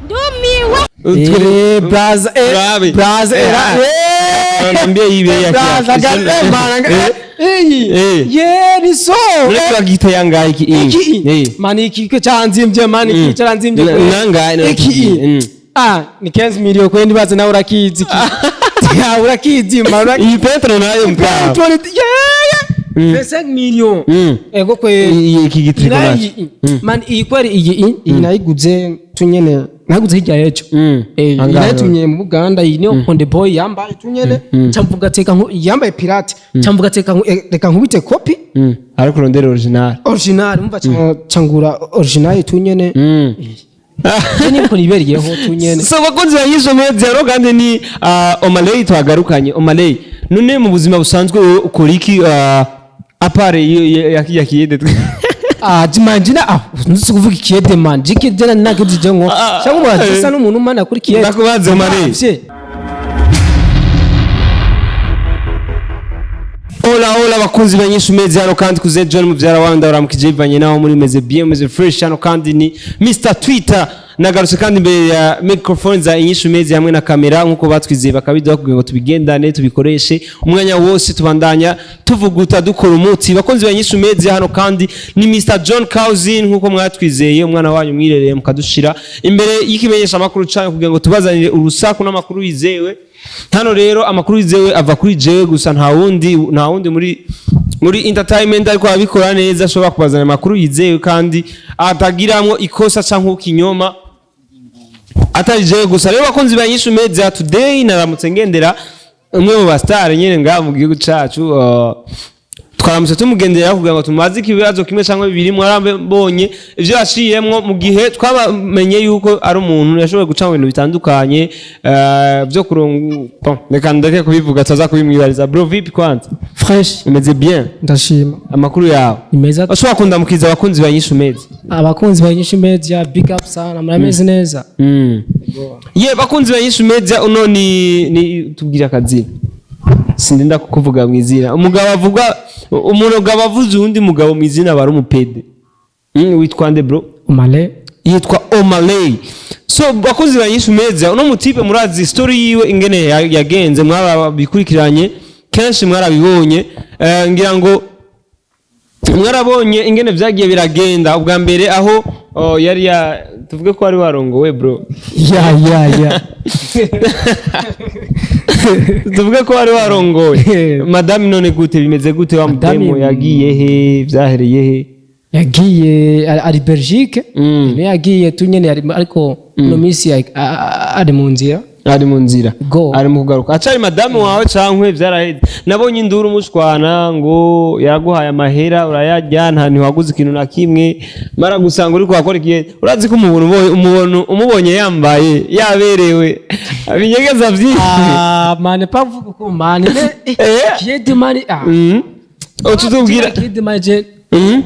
Ndumiwe. Braza, Urabe. braza, Nambie hii bei ya braza, kiatu. man, iyi, ye ni so. Uretse bagita yangahe iki? Iki, man, iki ko cyanzimvye, man, iki cyaranzimvye. Nangahe? Iki, ah, ni 15 million kwe, ndibaza nawe urakizi iki. Ya, urakizi, man, urakizi. Iyi petro nayo mkawa. Yeah, 25 million. Ego kwe. Iki gitriko nacho. Nayi, man, iyi kweri, iyi nayiguze tunyene, nayiguze hirya y'ejo. Iyi Angahe? nayitumye mu Buganda. Iyi niyo Konde Boy yambaye tunyene, camvuga teka yambaye pirate, camvuga teka reka nkubite copy. Ariko urondera original. Original, umva, cangura original tunyene. Je niko niberiyeho tunyene. So bakunzi ba Nyisho Media, rero kandi ni Omaley twagarukanye. Omaley, none mu buzima busanzwe wowe ukora iki, à part iyo ya kiyede? Ah, jimanje ah, nzi kuvuga ikiyede, man, jikiyede na nakijije ngo cyangwa muragisa n'umuntu, man, akuri kiyede. Ndakubaze, Omaley. Vye. Hola hola bakunzi ba Nyisho Media, hano kandi kuze John muvyara wawe, ndabaramukije bivanye naho muri, meze bien, meze fresh. Hano kandi ni Mr Twitter, nagarutse kandi imbere ya microphone za Inyishu Media hamwe na kamera nkuko batwizeye bakabiduha kugira ngo tubigendane, tubikoreshe umwanya wose, tubandanya tuvuguta, dukora umuti. Bakunzi ba Inyishu Media, hano kandi ni Mr John Cousin, nkuko mwatwizeye, umwana wanyu mwirereye mukadushira imbere y'ikimenyesha amakuru canyu kugira ngo tubazanire urusaku n'amakuru yizewe. Hano rero amakuru yizewe ava kuri jewe gusa, nta wundi muri entertainment ariko abikora neza ashobora kubazanira amakuru yizewe kandi atagiramwo ikosa canke ikinyoma atari jewe gusa. Rero bakunzi ba Nyishu Media, today naramutse ngendera umwe mu bastar nyene ngaha mu gihugu cacu. Twaramutse tumugendera kugira ngo tumubaze ikibazo kimwe cyangwa bibiri. Mwarabonye ivyo yaciyemwo mu gihe twabamenye yuko ari umuntu yashoboye guca mu bintu bitandukanye, byo kurongo. Bon, reka ndeke kubivuga, tuza kubimwibariza. Bro, vipi kwanza? Fresh. Umeze bien? Ndashima. Amakuru yawe? Ni meza. Ushobora kundamukiza abakunzi ba Nyishu Media? Abakunzi ba Nyinshi Media, big up sana, murameze neza. Ye, bakunzi ba Nyishu Media, uno ni tubwira akazina, sindinda kukuvuga mu izina. Umugabo avuga, umugabo avuze uwundi mugabo mu izina aba ari umupede. Witwa nde, bro? Umale. Yitwa Omaley. So bakunzi ba Nyishu Media, uno mutipe murazi story yiwe ingene yagenze, mwarabikurikiranye kenshi, mwarabibonye. Ngira ngo mwarabonye ingene vyagiye biragenda. Ubwa mbere aho, oh, yari ya tuvuge ko wari warongowe, bro. Ya. Tuvuge ko wari warongowe madame. None gute, bimeze gute wa Madame- mudemu? Yagiye he? Vyahereye he? Yagiye ari Belgique. Niyo yagiye tunyene ariko no minsi ari mu nzira. Ari mu nzira. Go. Ari mu kugaruka. Acari madamu wawe cankwe vyaraheze? Nabonye induru mushwana ngo yaraguhaye amahera urayarya, nta ntiwaguze ikintu na kimwe, mara gusanga uriko wakora ikihe. Urazi ko umuntu umubonye yambaye yaberewe binyegeza vyinshi. Ah man, pas vuga ko man ne kiyede man, ah. Ututubwira. Kiyede man, je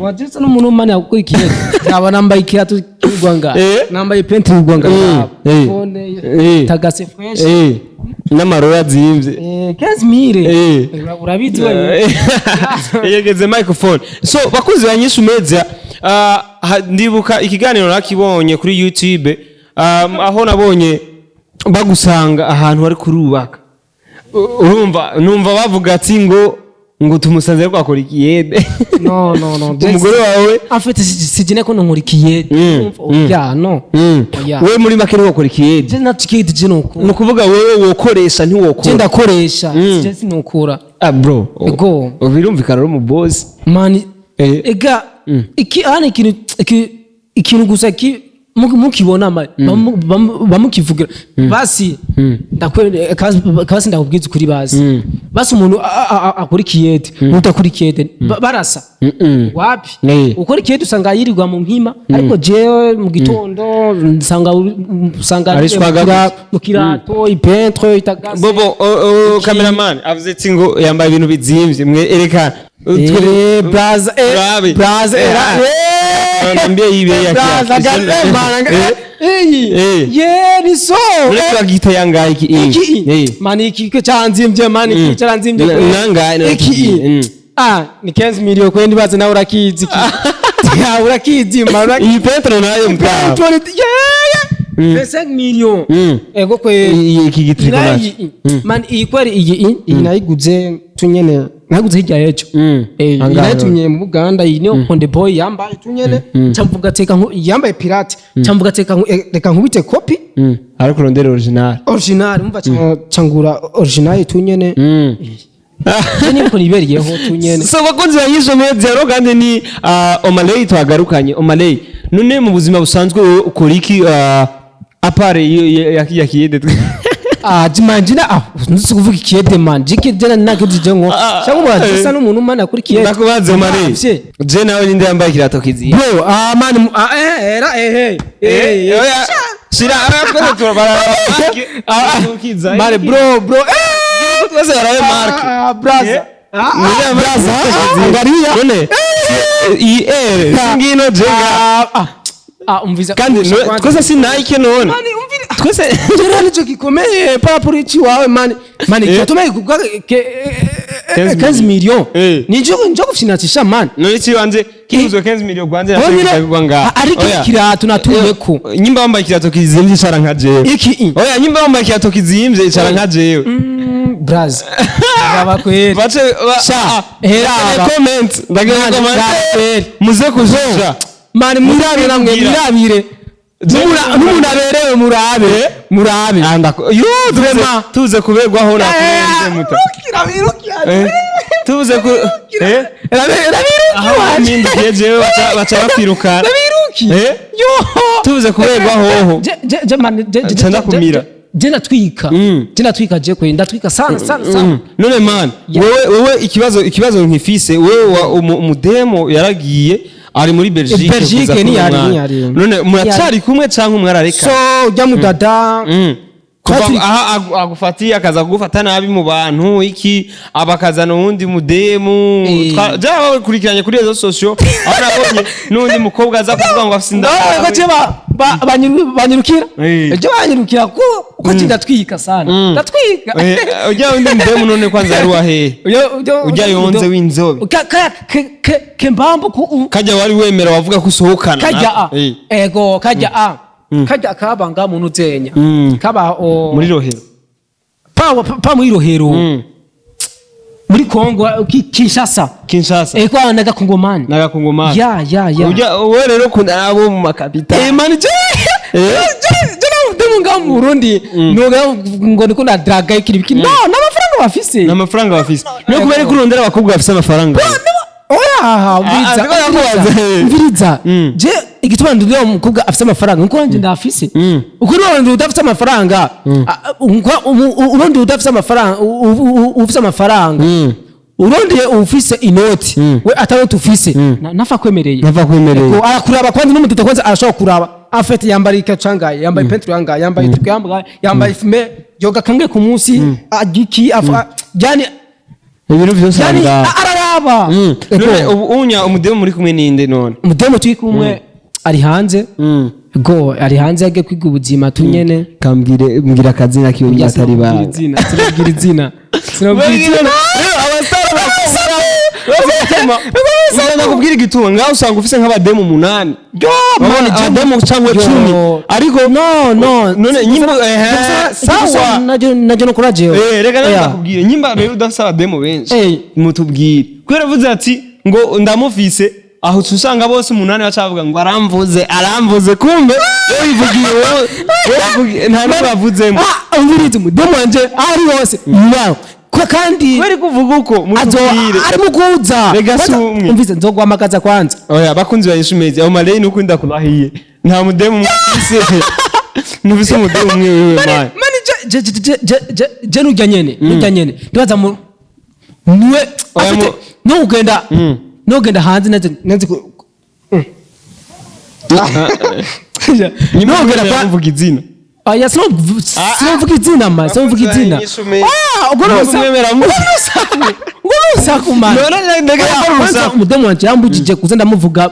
wajetse n'umuntu man yakora ikiyede, yaba nambaye ikirato cy'urwanga, nambaye penti y'urwanga, phone tagase fresh. N'amarora azimvye. 15 mille. Urabizi wewe. Yegeze microphone. So bakunzi ba Nyishu Media, ndibuka ikiganiro nakibonye kuri YouTube, aho nabonye bagusanga ahantu bari kurubaka. Urumva numva bavuga ati ngo tumusanze ariko akora ikiyede. No, no, no. Umugore wawe. En fait, sijine ko nkora ikiyede. Ya, no. Oya. Wewe muri make ntiwokora ikiyede? Je nta kiyede je nokura. Ni ukuvuga wewe wokoresha, Je ntiwokora? ndakoresha, je sinokura. Ah bro. Ego. Birumvikana uri umubosi. Man, ega iki hano ikintu ikintu gusa ki mukibona bamukivugira basi, ndakwe kasi ndakubwiza ukuri, basi basi umuntu akora ikiyede n'udakora ikiyede barasa. Wapi. Ukora ikiyede usanga yirirwa mu nkima, ariko jewe mu gitondo nsanga Ari shwaga gusa. mu kirato, ipentre itagase. Bobo cameraman avuze ati ngo yambaye ibintu bizimvye, mwe erekana. Braza, Urabe. braza, Nambie hii bei ya braza, kiatu. man, iyi, ye ni so. Uretse bagita yangahe iki? Iki, man, iki ko cyanzimvye, man, iki cyaranzimvye. Nangahe? Iki, ah, ni 15 million kwe, ndibaza nawe urakizi iki. Ya, urakizi, man, urakizi. Iyi pentre nayo mkawa. Yeah. 25 millions. Ego kwe. Iki gitriko naco? Nayi man, iyi kweri, iyi nayiguze tunyene, nayiguze hirya y'ejo. Iyi Angahe? nayitumye mu Buganda. Iyi niyo Konde Boy yambaye tunyene, camvuga teka yambaye pirate, camvuga teka reka nkubite copy. Ariko urondera original. Original, umva, cangura original tunyene. Je niko niberiyeho tunyene. So bakunzi ba Yisho Media, rero kandi ni Omaley twagarukanye. Omaley, none mu buzima busanzwe wowe ukora iki, à part ya kiyede? Ah, jimanjina, ah, nzi kuvuga ikiyede man, jikiyede nakijije nko cyangwa muraza n'umuntu man akuri kiyede. Ndakubaze Omaley, Vye. je nawe ninde yambaye ikirato kiziye? Bro, ah man, ah, era, eh. Oya, shira arakoze turabara. Man, bro, eh. Twese barabe marque. Ah, braza. Ah, ah, braza, angalia. None iyi ere singino jenga. Ah, ah, ah, umviza. Kandi twese si Nike none? Man, umvira. Twese. Rero nicyo gikomeye par rapport iwawe man, man, cyatumaye kugwa 15 millions. Nijo njo gufinatisha man. None ikibanze kiguzwe 15 million gwanze Oya, kugwa ngaha. Ariko Oya. ikirato natumyeko. Nyimba wambaye ikirato kizimvye, icara nka jewe. Iki? Oya, nyimba wambaye ikirato kizimvye, icara nka jewe. Braza, raba kweri. Bace Sha, hera raba. comment, ndagira Man, comment. raba kweri. Muze kujuja. Man, mwirabire namwe. Mwirabire. Mwirabire. N'umuntu aberewe, murabe, murabe. Yo tuze tuze kuberwaho nakurenze muta. Tuze ku aho mpindukiye jewe baca bakwirukana. Rabiruki. Yo. Tuze kuberwa hoho. Je man, je Nca ndakumira. Je ndatwika. Je ndatwika, je kwe ndatwika sana sana sana. None man, wewe ikibazo nkifise, wewe umudemo yaragiye, ari muri Belgique. Belgique. Kuza Ni yari, kumwana. ni yari. None muracari kumwe canke mwarareka? So ujya mudada. Kuva aha agufatiye akaza kugufata nabi mu bantu iki, abakazana uwundi mudemu. Byaba bakurikiranye kuri réseaux sociaux, aho nabonye n'uwundi mukobwa aza kuvuga ngo afise inda. Ko je banyirukira. Je banyirukira ko je ndatwika sana, ndatwika. Ujya wundi mudemu none kwanza ari wahehe? Ujya yonze w'inzobe. Ka kembambo ku Kajya wari wemera wavuga ko usohokana. Kajya a ego kajya a kajya kabanga muntu uzenya kaba o Muri Rohero. Pa muri Rohero, muri Kongo, Kinshasa. Kinshasa. Ego, n'agakongomani. N'agakongomani. Ya. Ujya wowe rero ukunda abo mu makapita. Eh man, je je ngaho mu Burundi nuga ngo niko na draga ikiri biki, no n'amafaranga bafise. N'amafaranga bafise no kubera ko urondera abakobwa bafise amafaranga. Oya, umviriza. Ndiko ndakubaza. Umviriza, je igituma ndondera umukobwa afise amafaranga nkuko nanjye ndafise. Uko urondera udafise amafaranga, urondera udafise amafaranga, ufise amafaranga, urondeye ufise inoti, we atanoti ufise, nafa kwemereye. Nafa kwemereye. Ko arakuraba kwanza n'umutete kwanza arashobora kuraba afete yambara ikacangaye, yambaye ipentro yangaye, yambaye itriko yambaye, yambaye fume yoga kange ku munsi agiki afa yani. Ibintu byose. Yani araraba. Araraba. Ego. None ubu unya umudemu muri kumwe ninde none? Umudemu turi kumwe ari hanze. Go ari hanze, yagiye kwiga ubuzima tunyene. Kambwire, mbwira akazina kiwe niba atari Sinabwira bawe. izina, sinabwira izina, sinabwira izina. Ndakubwira igituma ngaho usanga ufise nk'abademu umunani. Yo Urabona, man, abademu cyangwa Yo. 10, ariko no no none nyimba ehe sawa. Najo no kora jewe. Reka nawe Oya. ndakubwire, nyimba rero udafise abademu benshi, mutubwire kubera avuze ati ngo ndamufise, aho uca usanga bose umunani baca bavuga ngo aramvuze, aramvuze, kumbe wowe wivugiye, wowe wivugiye, nta n'umwe bavuzemo. Ah, umviriza, umudemu wanje ari hose wow ko kandi Kubera ko uvuga uko azo mutubwire. ari mukuza. Rega si Kwanza, umwe. umviriza, nzoguhamagaza kwanza. Oya, bakunzi ba Yesu mezi aho Malay nuko ndakurahiye nta mudemu mufise, ntufise umudemu umwe wewe man. Mani, je je je je je je nujya nyene ndibaza mu niwe Oya, afite no kugenda hanze neze Nyuma no kugenda kwa mvuga izina. Aya, sinovuga izina ma, sinovuga izina. Yesu mezi. Ah, ubwo Nubwo nusa mwemera ubwo nusaku man. None ndege Oya, yakora kwanza urusaku. umudemu wanje yambujije kuza ndamuvuga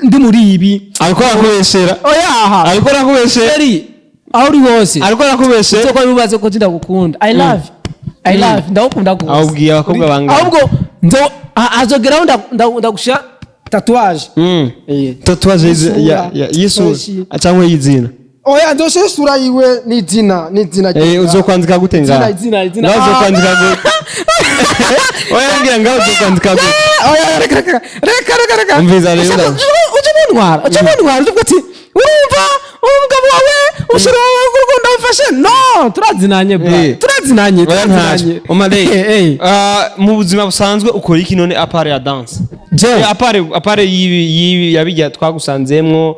ndi muri ibi. Ariko arakubeshera. Oya aha. Ariko arakubeshera. Eri aho uri hose. Ariko arakubeshera. Soko bibaze ko ndagukunda. I love, I love, ndagukunda gose. Aho ubwiye abakobwa bangahe? Ahubwo nzo azogeraho ndagushira tatouage. Tatouage Y'isura. y'isura cyangwa y'izina? Oya, nzoshira isura yiwe n'izina Eh, uzokwandika gute ngaho? Izina, izina, izina. Ngaho uzokwandika gute? Oya, ngira ngaho uzokwandika gute? Oya, reka, reka, reka, reka, reka. Umviza rero. Uje muntwara, uje muntwara, uvuga ati urumva umugabo wawe, ushira wawe urukundo umfashe. No, turazinanye, bro. Turazinanye. Oya, ntacyo. Turazinanye. Omaley, Eh, eh. ah, mu buzima busanzwe ukora iki none à part ya danse? Je À part y'ibi yabijya twagusanzemwo,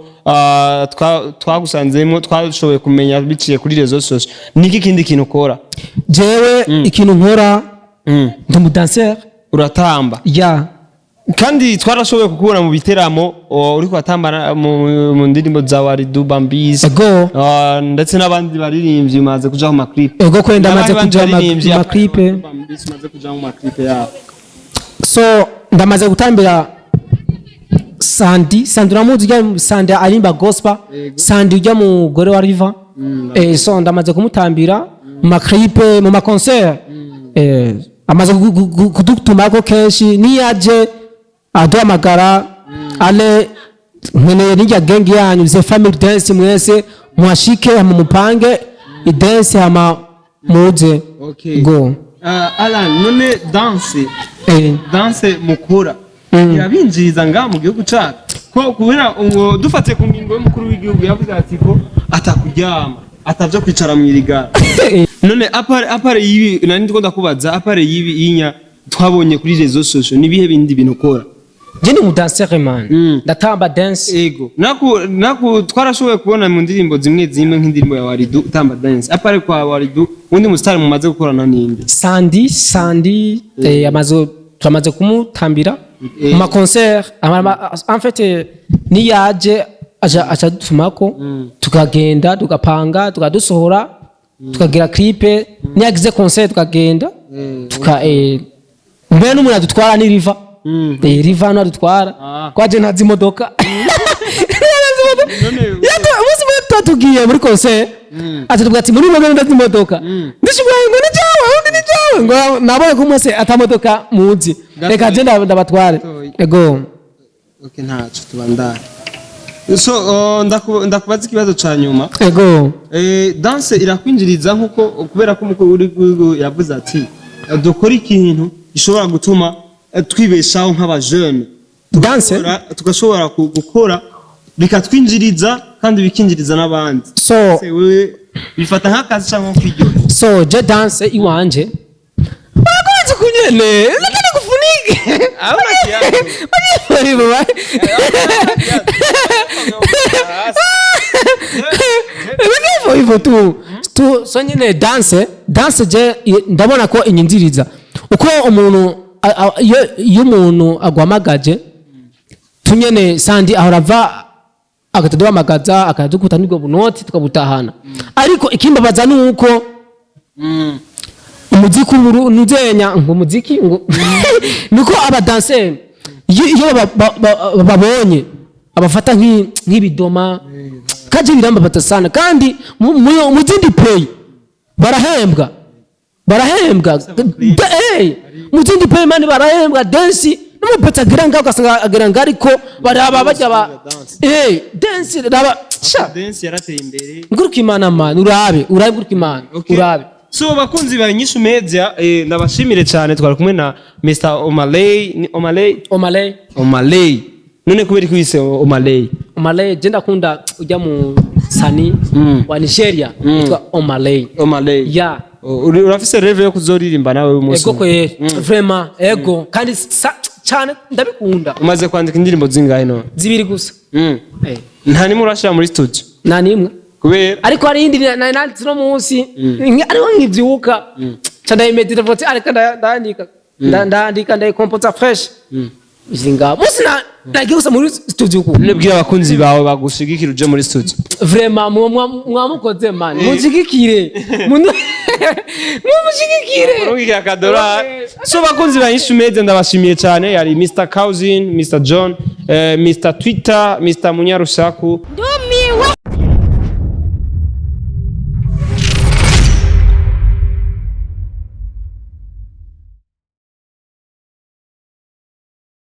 twagusanzemwo, twashoboye kumenya biciye kuri réseaux sociaux, niki kindi kintu ukora? Jewe ikintu nkora, ndi umudanseur. Uratamba? Ya. Kandi twarashoboye kukubona mu biteramo, uriko uratamba mu ndirimbo za Waridu Bambisi. Ego. Ah, ndetse n'abandi baririmbyi umaze kuja mu ma clip. Ego, kwenda ndamaze kuja mu ma clip. Bambisi, umaze kuja mu ma clip yabo. So ndamaze gutambira Sandi. Sandi uramuzi, ujya Sandi arimba gospel, Sandi ujya mugore wa Riva. So ndamaze kumutambira mu ma clip, mu ma concert. Amaze kudutumako kenshi, niyaje aduhamagara ale nkeneye n'irya gang yanyu ze family dance, mwese muhashike, hama mupange idance, hama muze. Okay. Go. Alan, none danse danse mukora irabinjiriza nga mu gihugu cyacu? Ko kubera ngo dufatiye ku ngingo y'umukuru w'igihugu, yavuze ati ko atakuryama, atavyo kwicara mu irigara. None à part y'ibi nani, ndiko ndakubaza, à part y'ibi inya twabonye kuri réseaux sociaux, nibihe bindi bintu ukora? Je ni umudanseur, man. Ndatamba dance. Ego, naku twarashoboye kubona mu ndirimbo zimwe zimwe, nk'indirimbo ya Waridu, utamba dance. À part kwa Waridu, undi musitari mumaze gukorana ninde? Sandi. Sandi, amaze turamaze kumutambira mu ma concert. En fait, niyaje aca dutumako, tukagenda, tugapanga, tukadusohora, tukagira clip. Niyagize concert tukagenda, tuka mbere n'umuntu adutwara ni Riva. Riva no adutwara. Kwaje ntazi imodoka. Umunsi umwe tuba tugiye muri concert, aca tuvuga ati muri mwebwe ndazi imodoka, ndishobora ngo ni jawe, undi ni jawe, ngo nabonye ko mwese atamodoka muzi, reka je ndabatware. Gatoyi. Ego. Okay, ntaco, tubandane. So ndakubaza ikibazo ca nyuma. Ego. Danse irakwinjiriza nkuko, kubera ko umukuru w'igihugu yavuze ati dukora ikintu gishobora gutuma twibeshaho nk'abajene? Danse? Tugashobora gukora bikatwinjiriza kandi bikinjiriza n'abandi. So Se wewe bifata nk'akazi cyangwa nko kwiryohera? So je danse iwanje bakunze kunyene, reka nikufunike. Hauna kiatu. Hivyo ba. Hivyo hivyo tu tu. So nyine danse je ndabona ko inyinziriza uko umuntu iyo umuntu agwamagaje tunyene. Sandi ahora ava akataduhamagaza, akadukuta n'ubwo bunoti tukabutahana. Ariko ikimbabaza ni uko umuziki uburu nuzenya ngo umuziki ngo niko abadanseri iyo babonye abafata nk'ibidoma kaje, birambabaza sana. Kandi mu zindi pays barahembwa, barahembwa. Mu zindi pays, man, barahembwa dance. N'umupetsi agira ngaho, ugasanga agira ngaho, ariko baraba bajya ba dance raba sha. Dance yarateye imbere. Nguruka Imana, man, urabe, urabe, nguruka Imana. Okay. Urabe. So bakunzi ba Inyishu Media, ndabashimire cyane. Twari kumwe na Mr Omaley. Ni Omaley? Omaley. Omaley. None kubera ko wise Omaley? Omaley, je ndakunda ujya mu sani wa Nigeria yitwa Omaley. Omaley. Ya. Urafise rêve yo kuzoririmba nawe umunsi Ego. umwe? Kweri, vraiment, ego. Kandi cyane ndabikunda. Umaze kwandika indirimbo zingahe none? Zibiri gusa. Nta nimwe urashira muri studio? Nta nimwe. Kubera? Ariko hari iyindi nanditse uno munsi, ariko nkivyuka ca ndayimedita vote, ariko ndandika, ndandika, ndayikompoza fresh, zinga munsi nagiye gusa muri studio ku. None bwira abakunzi bawe bagushigikira uje muri studio. Vraiment, mwamukoze, man, munshigikire. Mumushigikire. Urungikira akadorari. So bakunzi ba Inyishu Media, ndabashimiye cyane. Yari Mr Cousin, Mr John, Mr Twitter, Mr Munyarusaku. Ndu